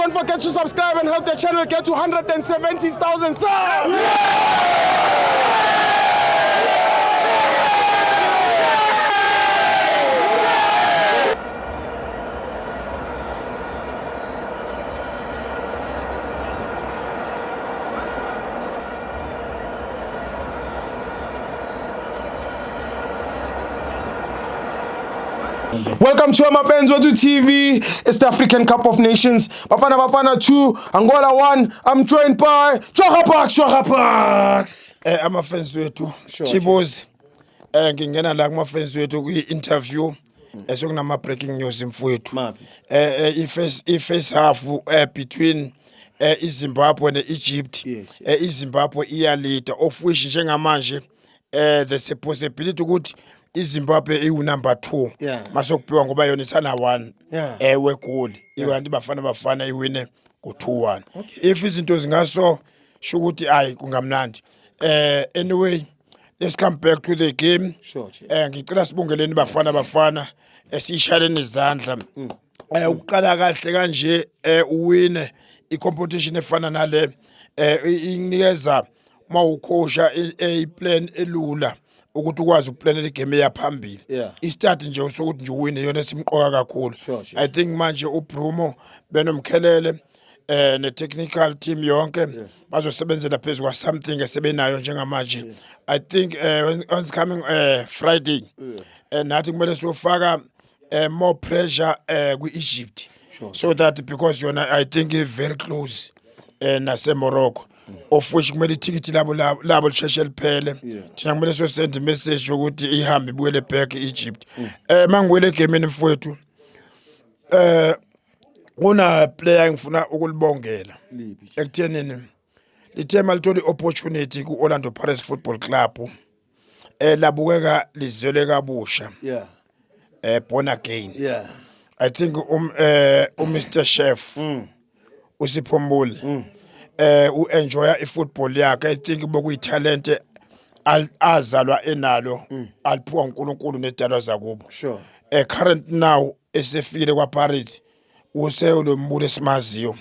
Don't forget to subscribe and help the channel get to 170,000 subs. Welcome to Amafans Wethu TV. It's the African Cup of Nations. Bafana Bafana 2, Angola 1. I'm joined by Chwaga Parks, Chwaga Parks. Ama-fans wethu, Thibozi, ngingena la kuma-fans wethu kwi-interview sokunama-breaking news, mfowethu. Maphi? I-first half between iZimbabwe ne-Egypt, iZimbabwe iyalida, of which njengamanje there's a possibility ukuthi iZimbabwe iwu-number 2 masokubhiwa, ngoba yona isana 1 wegoli, ikanti Bafana Bafana iwine ngo-2-1. If izinto zingaso, sho ukuthi ayi, kungamnandi. Anyway, let's come back to the game. Sure, Chief. Ngicela sibongeleni Bafana Bafana, esiyishayeleni izandla. Ukuqala kahle kanje, uwine i-competition efana nale, inikeza uma ucoacha i-plan elula ukuthi ukwazi ukuplanela igame eyaphambili. I-start nje sokuthi nje uwine yona esimqoka kakhulu. Sure, Chief. I think manje uBruno benoMkhelele ne-technical team yonke bazosebenzela phezu kwa something esebenayo njengamanje. I think when it's coming Friday, nathi kumele siyofaka more pressure kwi-Egypt, so that because yona I think is very close nase Morocco, of which kumele ithikithi labo lisheshe liphele. Thina kumele siyosend message yokuthi ihambe ibuyele back e-Egypt. Mangibuyele egameni, mfowethu, kuna player engifuna ukulibongela. Liphi? Ekuthenini lithe malithola i-opportunity ku-Orlando Pirates Football Club, labukeka lizelwe kabusha, born again. I think uMr Chef uSipho Mbule uenjoya ifootball yakhe. I think bokuyitalent azalwa enalo, aliphiwa uNkulunkulu nezidalwa zakubo. Current now esefikile kwaPirates, usewuloMbule esimaziyo.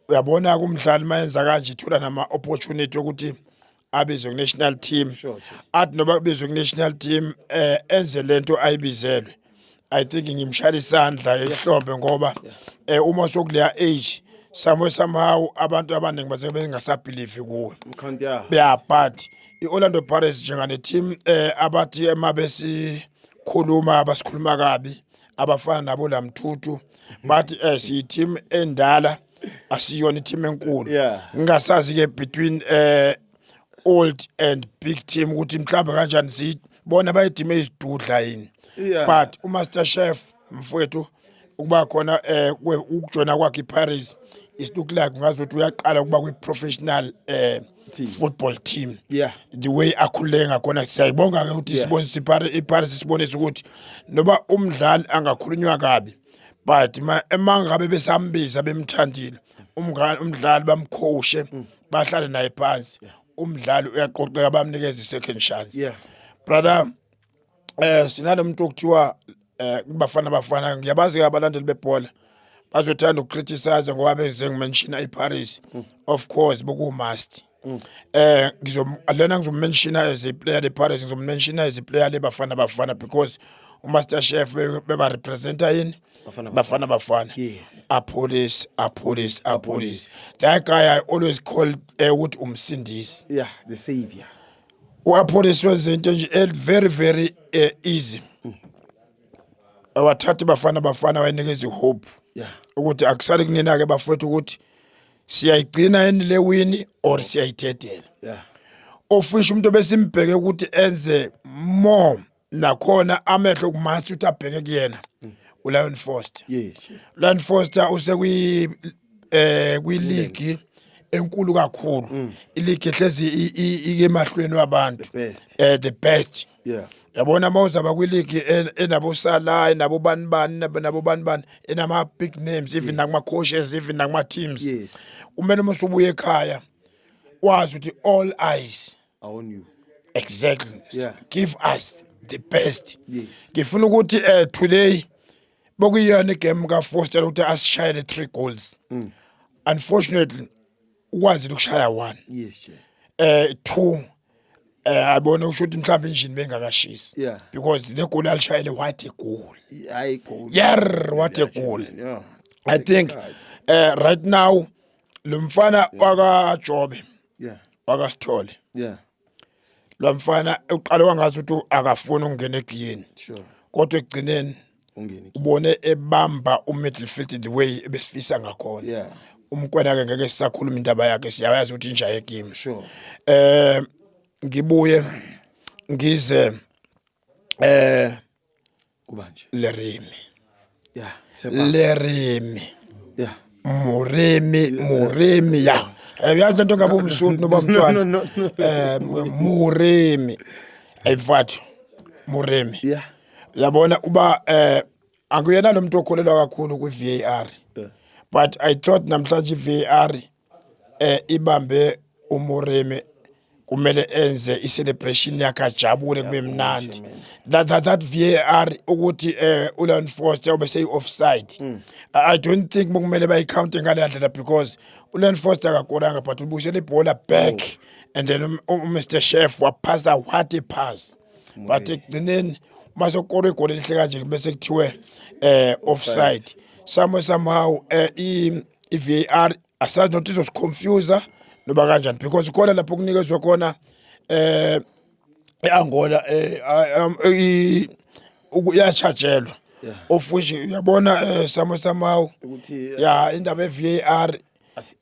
Uyabona kumdlali mayenza kanje, ithola nama opportunity ukuthi abizwe ku-national team. Sure. Athi noba kubizwe ku-national team, enze lento ayibizelwe. I think ngimshaya isandla ehlombe, ngoba uma sokuleya age, somewhere somehow abantu abaningi baze bengasabelieve kuwe. Mkhanti, yeah. Yeah, but i-Orlando Pirates njengane team, abathi emabesikhuluma abasikhuluma kabi, abafana nabo lamthuthu, bathi siyi team endala, asiyona i-team enkulu. Ngingasazi ke between old and big team ukuthi mhlawumbe kanjani, sibona bayidime izidudla yini. But uMaster Chef, mfowethu, ukuba khona ukujoina kwakhe iPirates, it look like ngazuthi uyaqala ukuba kwi-professional Team. football team. The way akhululeke ngakhona, siyayibonga ke ukuthi sibonise iPirates, sibonise ukuthi noba umdlali angakhulunywa kabi, but emangabe besambiza bemthandile umdlali, bamcoache, bahlale naye phansi, umdlali uyaqoqeka, bamnikeza i-second chance. Brother, sinalomuntu okuthiwa kuBafana Bafana, ngiyabazi ke abalandeli bebhola bazothanda ukucriticize ngoba beze ngimentiona iPirates. Of course boku must ngizom lena ngizomentiona as a player le Pirates, ngizomentiona as a player le Bafana Bafana, because uMaster Chef beba representa yini? Bafana. Bafana Bafana. Appollis, Appollis, Appollis, that guy I always call ukuthi umsindisi. Yeah, the savior. U-Appollis wenze into nje very very easy, awathatha Bafana Bafana wayinikeza ihope ukuthi akusali kunina ke bafowethu ukuthi siyayigcina yini le win or siyayidedela. Of which umuntu besimbheke ukuthi enze more, nakhona amehlo kumaster ukuthi abheke kuyena, uLion Foster. Lion Foster usekwi kwi league enkulu kakhulu, ileague ehlezi ike emahlweni wabantu. The best. The best. Yabona mawuzaba kwi-league enabo Salah, enabo bani bani, nabo bani bani, enama big names, even nakuma coaches, even nakuma teams, kumele uma usubuya ekhaya wazi ukuthi all eyes are on you. Exactly. Give us the best. Yes. Ngifuna ukuthi today Bokuyiyona igame kaFoster ukuthi asishayele 3 goals. Unfortunately ukwazile ukushaya 1. Yes, chair. 2 abona usho ukuthi mhlawumbe injini bengakashisi. Because le goal alishayele, what a goal. Hayi, goal. Yeah, what a goal. I think right now lo mfana wakaJobe wakaSithole, lo mfana uqale wangazi ukuthi akafuni ukungena egiyeni, kodwa ekugcineni Ungene. Ubone ebamba umidfield the way ebesifisa ngakhona. UMokoena ke ngeke sisakhuluma indaba yakhe, siyayazi ukuthi inja yegame. Ngibuye ngize Kuba nje. Leremi. Tshepa. Leremi. Moremi, Moremi, ya. Uyazi lento, ngabe umSuthu noba umTswana. No. Moremi. Ayimfowethu. Moremi. Yabona uba akuyena lo muntu okholelwa kakhulu kwi-VAR. But I thought namhlanje i-VAR ibambe uMoremi, kumele enze i-celebration yakhe, ajabule, kube mnandi. That VAR ukuthi uLeon Foster ube seyi offside. I don't think kumele bayi-count ngale ndlela because uLeon Foster akakoranga, but ubuyisela ibhola back and then Mr Chef waphasa, what a pass. But ekugcineni uma sokora igoli elihle kanje bese kuthiwe offside. Somewhere somehow i-VAR asazi nokuthi izosiconfuse noba kanjani, because khona lapho kunikezwe khona eAngola iyachajelwa, of which uyabona somewhere somehow Ukuthi ya, indaba ye-VAR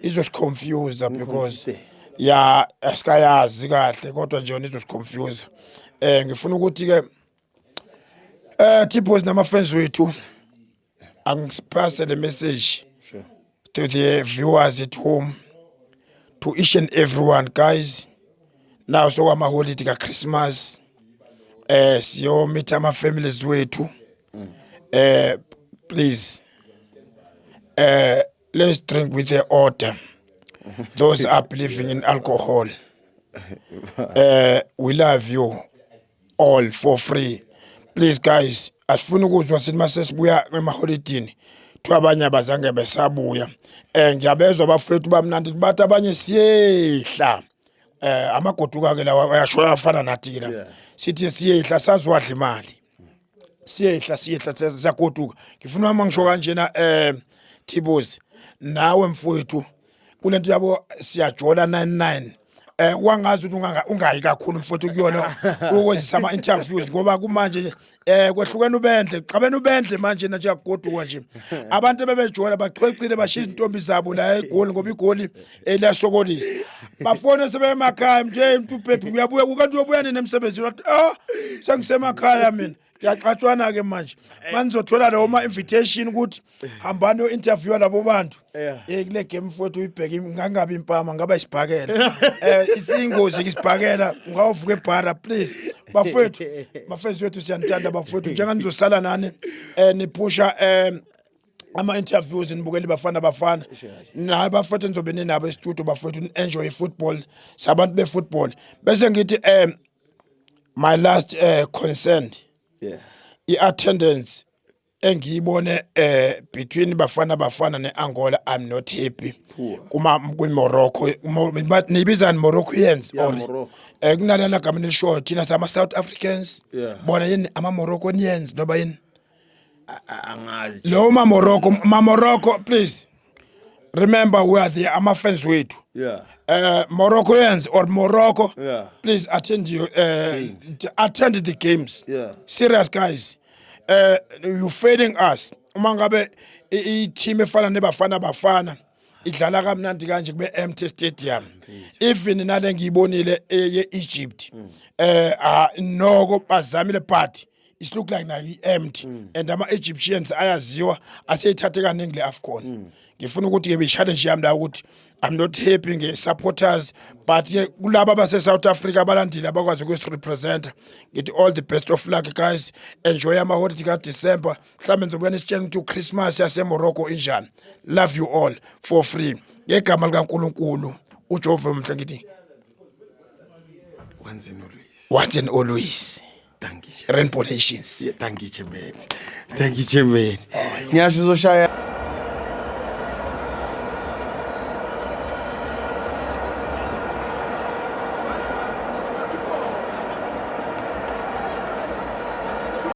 izosiconfuse because Inconsistent. Ya, asikayazi kahle, kodwa nje yona izosiconfuse. Ngifuna ukuthi ke T-Boys nama fans wethu, angisiphase le message to the viewers at home, to each and everyone, guys. Now so ama holiday ka Christmas, siyo meet ama families wethu. Please, let's drink with the order. Those are believing in alcohol, we love you all for free. Please guys, asifuni ukuzwa sithi mase sibuya emaholidini kuthiwa abanye abazange besabuya. Ngiyabezwa abafethu bamnandi, bathi abanye siyehla, amagoduka ke lawa ayasho afana nathi ke la. Sithi siyehla, saziwadla imali, siyehla, siyehla, siyagoduka. Ngifuna uma ngisho kanjena, Thibozi, nawe mfowethu, kulento yabo siyajola 99, wangazi ukuthi ungayi kakhulu mfowethu kuyona ukwenzisa ama interviews, ngoba kumanje kwehlukene ubendle, xabene ubendle manje nje, yagoduka nje. Abantu bebejola bachwechile, bashiya izintombi zabo la eGoli, ngoba iGoli liyasokolisa. Bafone sebemakhaya nje, mntu uphephi uyabuya, ukanti uyobuya nini emsebenzini? Wathi, "Ah, sengisemakhaya mina." Kuyaxatshwana ke manje, manizothola lawo ma-invitation ukuthi hambani yo-interviewa labo bantu. Kule game mfowethu uyibheke, ngangabi impama, ngaba isibhakela, isiyingozi ke isibhakela, ungawuvuka ebhara. Please bafowethu, bafethu wethu, siyanithanda bafowethu, njenganizosala nani niphusha ama-interviews, nibukele Bafana Bafana naye bafethu, nizobe ninabo e-studio bafethu, ni-enjoy i-football, sabantu be-football. Bese ngithi my last concern, i-attendance engiyibone between Bafana Bafana neAngola, I'm not happy. Poor. Kuma kwiMorocco, nibizani, Moroccans? Yeah, Or Morocco. Kunalana gama elishoyo, thina sama South Africans, bona yini, ama Moroccanians noba yini? Angazi. Lo ma Morocco, ma Morocco, please remember we are the ama fans wethu. Moroccans or Morocco, please attend your attend the games. Serious guys, you failing us. Uma ngabe i-team efana neBafana Bafana idlala kamnandi kanje kube empty stadium, even nale ngiyibonile ye-Egypt, noko bazamile, but it look like nayo i-empty, and ama-Egyptians ayaziwa, aseyithathe kaningi le AFCON. Ngifuna ukuthi ke be-challenge yami la ukuthi I'm not happy nge-supporters, but ke kulaba abase-South Africa, abalandeli abakwazi ukusirepresenta, ngithi all the best of luck guys. Enjoy ama-holiday kaDecember, mhlawumbe nizobuya nisitshela ukuthi uChristmas yaseMorocco injani. Love you all for free, ngegama likaNkulunkulu uJehova mhle, ngithi Once and always. Once and always. Thank you. Rainbow Nations. Yeah, thank you, Chairman. Thank you, Chairman. Ngiyasho uzoshaya.